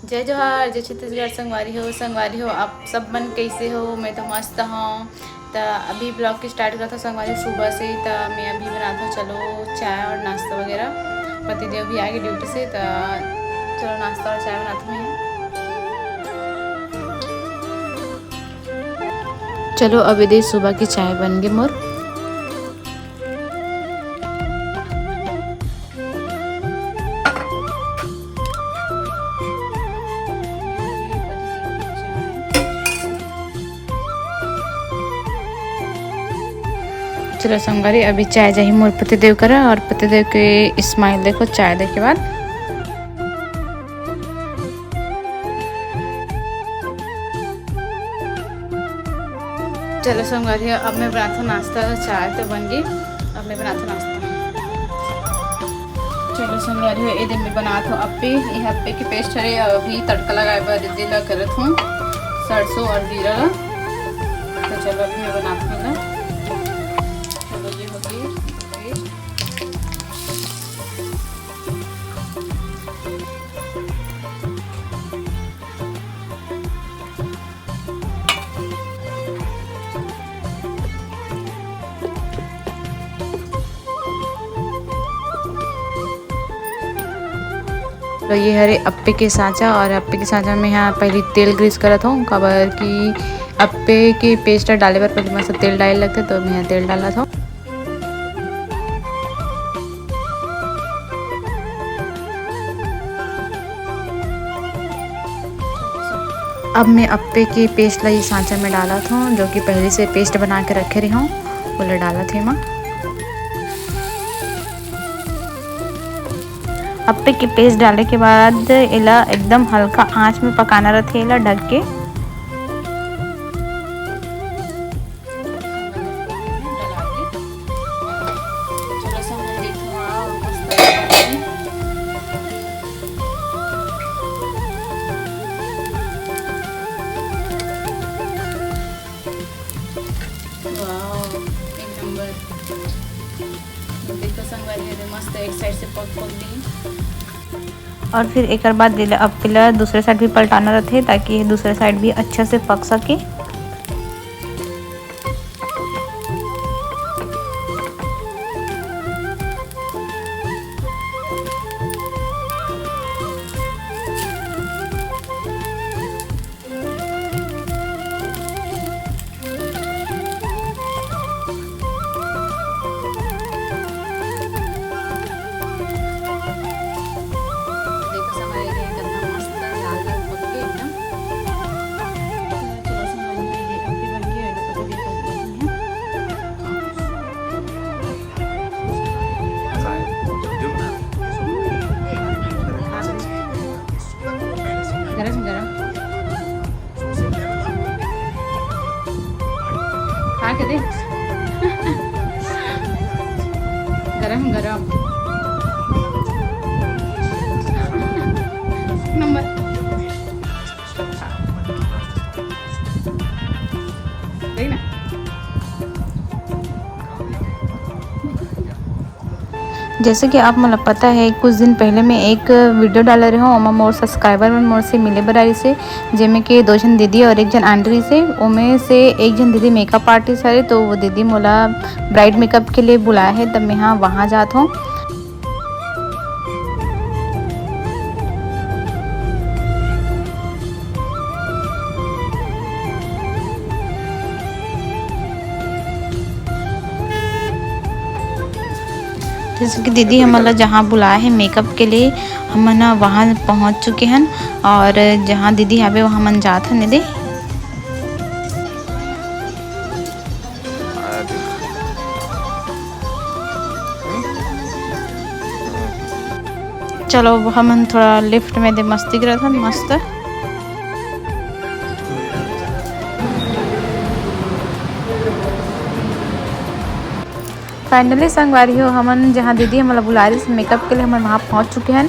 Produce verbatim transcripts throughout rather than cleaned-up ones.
जय जोहार, जय छत्तीसगढ़ संगवारी हो। संगवारी हो, आप सब मन कैसे हो? मैं तो मस्त हूँ। त अभी ब्लॉग के स्टार्ट करत हूँ संगवारी हो सुबह से। त मैं अभी बनात हूँ, चलो, चाय और नाश्ता वगैरह। पतिदेव भी आगे ड्यूटी से, त चलो नाश्ता और चाय बनात हूँ मैं। चलो, अभी दे सुबह की चाय बन गई मोर। चलो संगवारी, अभी चाय जाही मोर पतिदेव करा, और पतिदेव के स्माइल देखो चाय दे के बाद। चलो संगवारी हो, अब मैं बनात हूँ नाश्ता। चाय तो बन गई, अब मैं बनात हूँ नाश्ता। चलो संगवारी हो, ये दिन मैं बनात हूँ अप्पे। ये अप्पे के पेस्ट हरे, अभी तड़का लगाए बर दीदी ला करत हूँ सरसों और जीरा ला। तो चलो अभी मैं बनात हूँ ना। चलो ये हो गई पेस्ट। तो ये हरे अप्पे के सांचा, और अप्पे के सांचा में यहाँ पहले तेल ग्रीस करत हूँ, काबर कि अप्पे के पेस्ट डाले बर पहले मस्त तेल डाले लगथे, तो मैं तेल डालत हूँ। अब मैं अप्पे के पेस्ट ला ये सांचा में डालत हूँ, जो कि पहले से पेस्ट बना के रखे रही हूँ, वो ला डालत हूँ एमा। अप्पे के पेस्ट डाले के बाद एला एकदम हल्का आंच में पकाना रथे, एला ढक के। वाओ, एक नंबर। देखो संगवारी, ये मस्त एक साइड से पक पक दी। और फिर एकर बाद एला, अप्पे ला दूसरे साइड भी पलटाना रथे, ताकि ये दूसरे साइड भी अच्छा से पक सके। देखो संगवारी, ये कितना मस्त लाल लाल पक के एकदम। चलो संगवारी, ये अप्पे बन गए, ये पक गए, पक गए हैं। गरम गरम। खा के दे। गरम गरम। नंबर। देख ना। जैसे कि आप मन ला पता है, कुछ दिन पहले मैं एक वीडियो डाले रहे हूँ, ओमा मोर सब्सक्राइबर मन मोर से मिले बर आइस हे, जेमे के दो झन दीदी और एक झन आंटी रहिस हे। ओमे से एक झन दीदी मेकअप आर्टिस्ट हरे, तो वो दीदी मोला ब्राइड मेकअप के लिए बुलाए हे, तब मैं हा वहाँ जात हूँ। जैसे कि दीदी हमन ला जहाँ बुलाए हे मेकअप के लिए, हमन ह वहाँ पहुँच चुके हन और जहाँ दीदी हावे वहाँ मन जात हन दीदी। चलो, अब हमन थोड़ा लिफ्ट में दे मस्ती करत हन, मस्त। फाइनली संगवारी हो, हमन जहाँ दीदी हमन ला बुला रही मेकअप के लिए, हमन वहाँ पहुँच चुके हन।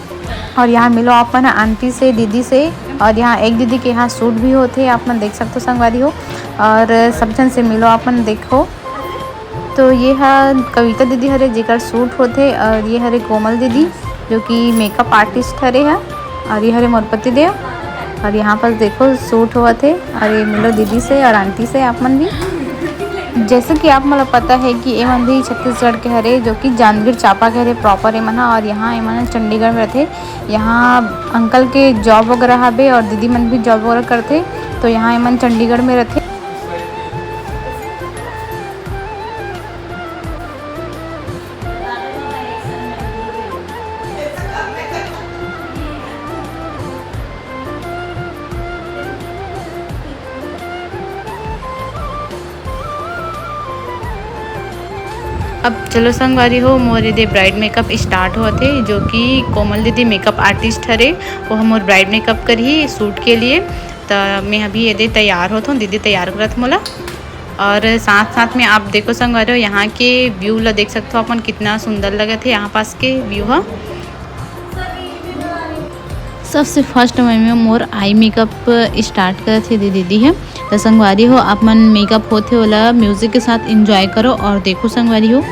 और यहाँ मिलो आप मन आंटी से, दीदी से, और यहाँ एक दीदी के यहाँ शूट भी होथे, आप मन देख सकते हो संगवारी हो। और सब झन से मिलो आप मन, देखो। तो ये हा कविता दीदी हरे, जेकर शूट होथे, और ये हरे कोमल दीदी, जो कि मेकअप आर्टिस्ट हरे हा, और ये हरे मोर पति देव। और यहाँ पास देखो, शूट होवत हे। और ये मिलो दीदी से और आंटी से, आप मन भी। जैसे कि आप मन ला पता है कि ये मन भी छत्तीसगढ़ के हरे, जो कि जांजगीर चांपा के हरे प्रॉपर ये मन ह। और यहाँ ये मन चंडीगढ़ में रहते। यहाँ अंकल के जॉब वगैरह हवे और दीदी मन भी जॉब वगैरह करते, तो यहाँ ये मन चंडीगढ़ में रहते। अब चलो संगवारी हो, मोर एदे ब्राइड मेकअप स्टार्ट होत हे, जो कि कोमल दीदी मेकअप आर्टिस्ट हरे, वो ह मोर ब्राइड मेकअप करही शूट के लिए। त मैं अभी एदे तैयार होत हूँ, दीदी तैयार करत मोला। और साथ साथ में आप देखो संगवारी हो, यहाँ के व्यू ला देख सकते हो अपन, कितना सुंदर लगत हे यहाँ पास के व्यू ह। सबसे फर्स्ट में, में मोर आई मेकअप स्टार्ट करत हे दे दीदी है। तो संगवारी हो, आप मन मेकअप होथे ओला म्यूजिक के साथ एंजॉय करो और देखो संगवारी हो।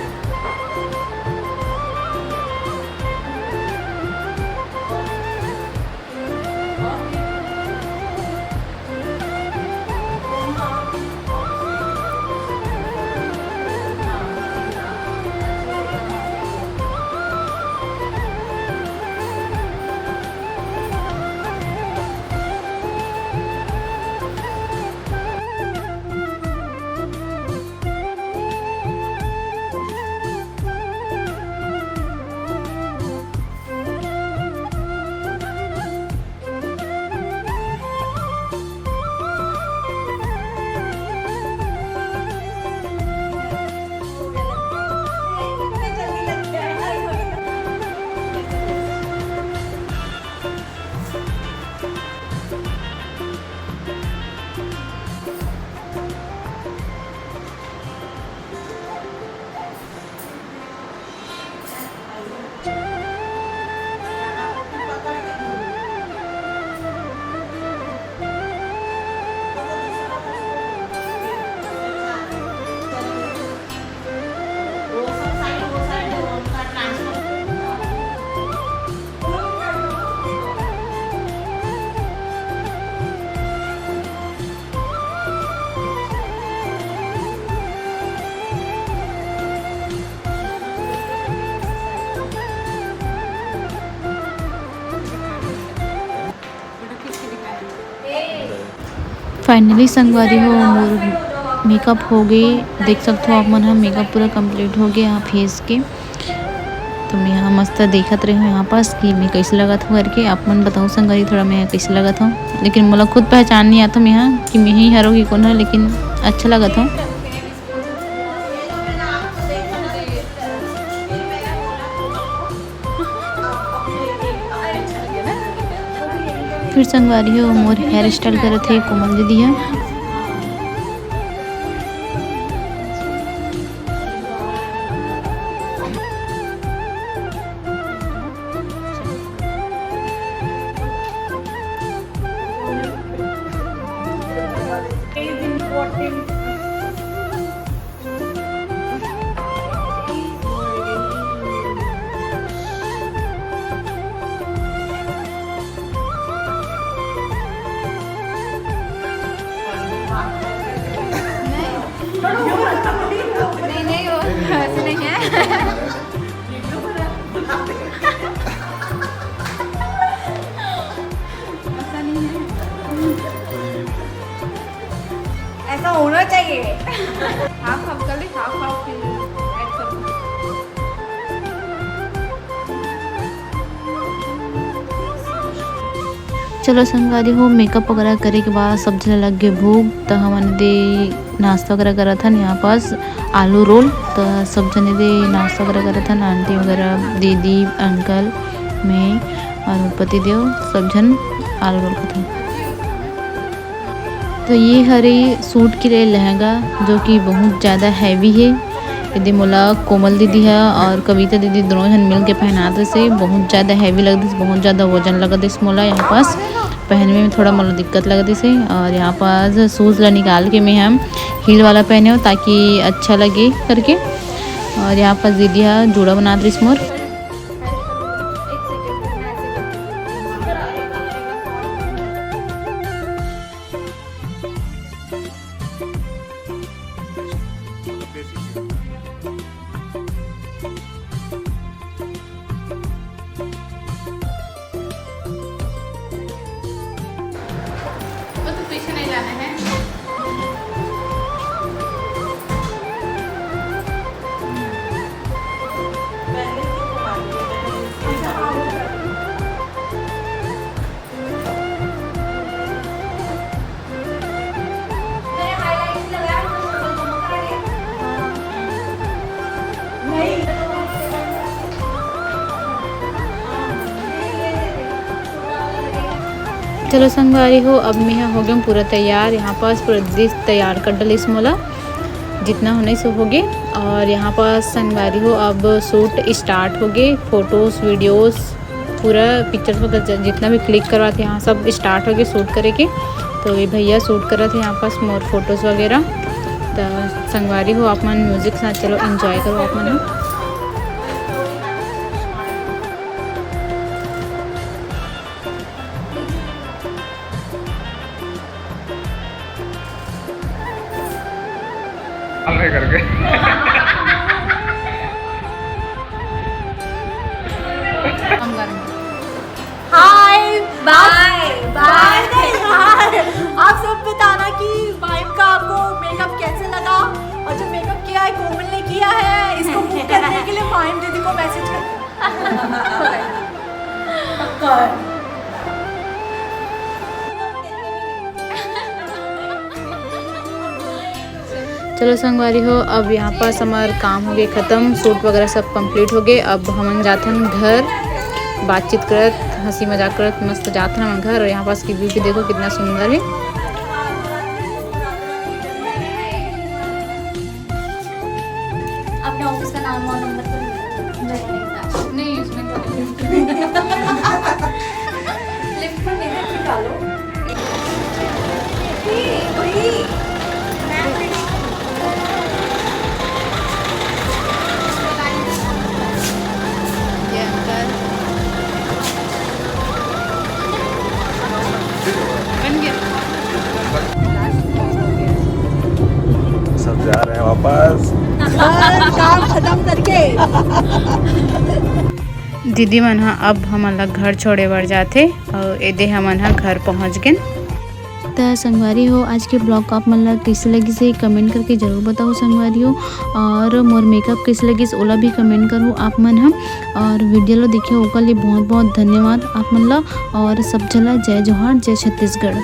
फाइनली संगवारी हो, मोर मेकअप हो गए। देख सकते हो आप मन ह, मेकअप पूरा कंप्लीट हो गया यहाँ फेस के। तो मैं यहाँ मस्त देखत रही हूँ यहाँ पास कि मैं कैसे लगत हूँ करके। आप मन बताओ संगवारी, थोड़ा मैं कैसे लगत हूँ, लेकिन मोला खुद पहचान नहीं आता मैं यहाँ कि मैं ही हरो कि कौन है, लेकिन अच्छा लगत हूँ। फिर संगवारी हो, मोर हेयर स्टाइल करत हे कोमल दीदी ह। नहीं, नहीं, वो ऐसे नहीं है। ऐसा नहीं है। ऐसा होना चाहिए। हाफ हाफ कर ले, हाफ हाफ फिर ऐड कर दो। चलो संगवारी हो, मेकअप वगैरह करे के बाद सब झन लग गए भूख, तो हमन दे नाश्ता वगैरह करत हन यहाँ पास आलू रोल। तो सब झन दे नाश्ता वगैरह करत हन, आंटी वगैरह, दीदी, अंकल, मैं और मोर पति देव, सब झन आलू रोल खाथन। तो ये हरे सूट के लिए लहंगा, जो कि बहुत ज़्यादा हैवी है। यदि मोला कोमल दीदी है और कविता दीदी दोनों झन मिल के पहनात से बहुत ज़्यादा हैवी लगत, बहुत ज़्यादा वजन लगत इस मोला। यहाँ पास पहनने में थोड़ा मोला दिक्कत लगत से। और यहाँ पास शूज़ ला निकाल के मैं हम हील वाला पहने हो, ताकि अच्छा लगे करके। और यहाँ पास दीदी हा जूड़ा बनात रहिस मोर। पीछे नहीं जाना है। चलो संगवारी हो, अब मैं हो गया पूरा तैयार। यहाँ पास पूरा डिश तैयार कर डलिस मोला, जितना होने से हो गए। और यहाँ पास संगवारी हो, अब शूट स्टार्ट हो गए। फोटोज, वीडियोस, पूरा पिक्चर्स वगैरह ज-, जितना भी क्लिक करवाते, यहाँ सब स्टार्ट हो गए शूट करे के। तो ये भैया शूट करत हे यहाँ पास मोर फोटोज वगैरह। तो संगवारी हो, आप मन म्यूजिक साथ चलो एंजॉय करो आप मन। हाल नहीं करके। हाय, बाय, बाय। आप सब बताना कि माइम का आपको मेकअप कैसे लगा, और जो मेकअप किया है, कोमल ने किया है, इसको बुक करने के लिए माइम दीदी को मैसेज कर। चलो संगवारी हो, अब यहाँ पास हमार काम हो गए खत्म, शूट वगैरह सब कंप्लीट हो गए। अब हमन जाथन घर, बातचीत करत, हंसी मजाक करत मस्त जाथन हमन घर। और यहाँ पास की व्यू भी देखो कितना सुंदर है। अपने ऑफिस का नाम और नंबर तो नहीं, नहीं, उसमें तो नहीं। लिफ्ट में मेरे को डालो। ये अंकल। बन गया। सब जा रहे हैं वापस। घर काम खत्म करके। दीदी मन ह अब हमन ला घर छोड़े बर जाथे, अउ एदे हमन ह घर पहुंच गेन। त संगवारी हो, आज के ब्लॉग आप मन ला कइसे लगिस हे, कमेंट करके जरूर बताओ संगवारी हो। और मोर मेकअप कइसे लगिस, ओला भी कमेंट करो आप मन ह। और वीडियो ला देखे ओकर लिए बहुत बहुत धन्यवाद आप मन ला। और सब झन ला जय जोहार, जय छत्तीसगढ़।